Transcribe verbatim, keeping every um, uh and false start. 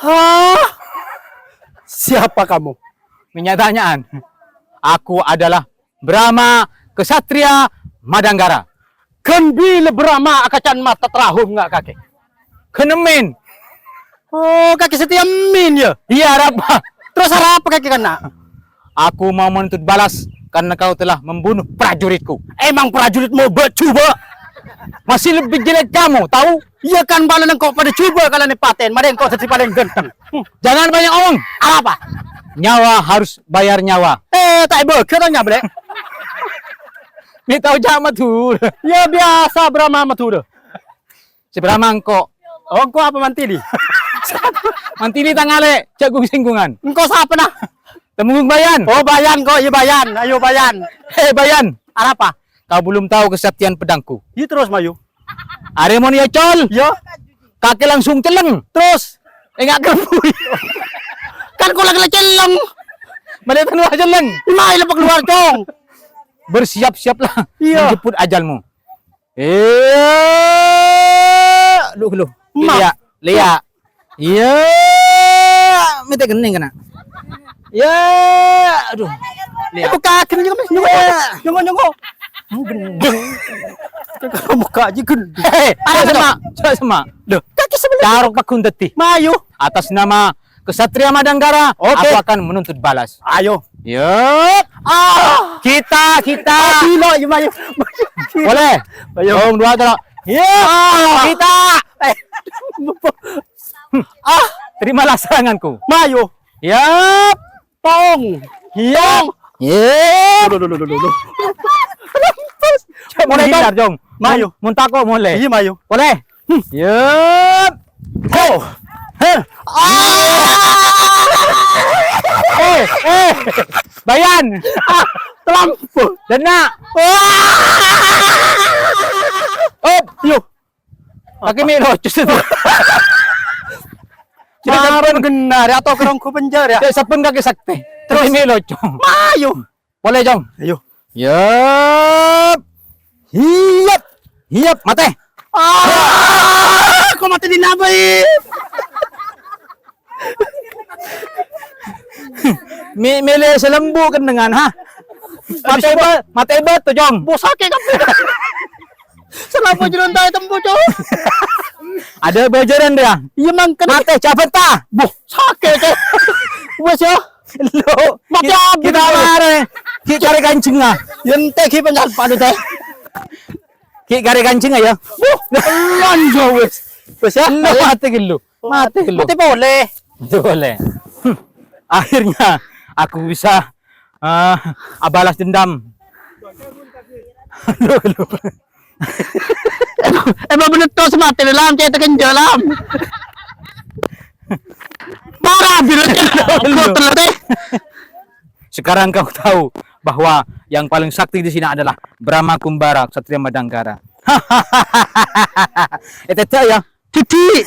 Hah? Siapa kamu? Mènnya tanya'an. Aku adalah Brahma Ksatria Madangkara. Ghân bilâ Brahma akaca'an mata terahum nga' kakè? Ghân emmèn. Oh, kakè satèya emmèn, yâ? Iyâ, arapa? Terros arapa kakè kanna'? Aku mau menuntut balas karena kau telah membunuh prajuritku. Emang prajuritmu bâ' jhubâ'? Masih lebih jelek kamu, tahu? Iyâ kan, bâlâna engko' padâ jhubâ' kalabân patèn, marè engko' dhâddhi palèng ghântheng. Hmm. Jangan banyak ngomong. Arapa? Nyawa harus bayar nyawa. Eh, ta' èbâghi tang nyawa, Lè'? Mè' tao ca' Madhurâ. Iyâ, biyasa Brahma Madhurâ. Sè Brahma engko'. Oh, engko' apa Mantili? Mantili tang alè', jhâ' gung-sènggungan. Engko' sapa, nah? Temunggung Bayan. Oh, Bayan kok, iyâ Bayan. Ayo, Bayan. Hei, Bayan. Arapa? Kau belum tahu kesaktian pedangku. Iyâ, terros, mayu. Arè mon ècol. Iyâ. Kakè langsung celleng. Terros? Enggak kerbui. Kan kaulâ ghellâ' celleng. Malè tanu celleng. Iyâ, mayu lepas keluar, Cong. Bersiap-siaplah. Iyâ. Menjemput ajalmu. Iyâ. Aduh, aduh. Ma. Lèya'. Lèya'. Iyâ, mètè kenning kèna. Iyâ, aduh. Lèya'. Buka, nyongo, nyongo, nyongo, nyongo. Gendeng. Buka aja gendeng. Hei, hei, coba sema', coba sema'. Loh, kakè sebelum carok paggun tadi. Mayu. Atas nama Ksatria Madangkara, oke, aku akan menuntut balas. Ayo. Yup. Ah. Kita, kita. Ayo, mayu. Boleh. Ayo. Dong, dua, terus. Yup. Ah. Kita. Eh. Ah, terimalah seranganku. Mayu. Yap. Tong. Yap. Tong. Yap. Duh, duh, duh, duh, duh, duh. Mulai, Jong. Jong. Mayu. Mun tako mulai. Iya, mayu. Boleh. Hmm. Yap. Oh. Heh. Ah. Eh, eh. Bayan. Ah, terlampu. Dena. Wah. Op. Yo. Kakè mè' loco sè. Marèn ghânna, atau kerongku penjara. Cek saben kakè sakti. Terros? Kakè mè' loco. Mayu. Boleh, Jong. Ayo. Yap. Hiyap. Hiyap, matè. Ah, kok matè di napa, i? Mi-, milih selembu kendengan, ha? Matè ba-, matè bâto, Jong. Bos sakè' kabeh. Selama jalan tayo tempo, Cok. Ada bajaran dia. Iya, mangkana. Matè, cabut, ta? Boh, sakè', Cok. Wes, ya. Lo, matè kita, abis kita itu. Marè. Ki karè kancèng, ah. Ya, ente ki penyal padu, teh. Ki karè kancèng, ya. Boh, lanjut, wes. Wes, ya. Lo, matè ki, lo. Matè, lo. Matè boleh. Matè boleh. Hmm. Akhirnya, aku bisa, eh, abalas dendam. Lo, lo. Emang bener tos matè, Lam, cè' tekenjo, Lam. Parah, biru, kotor, teh. Sekarang kau tahu bahwa yang paling sakti di sini adalah Brahma Kumbara, Ksatria Madangkara. Eh, tidak ya? Didik.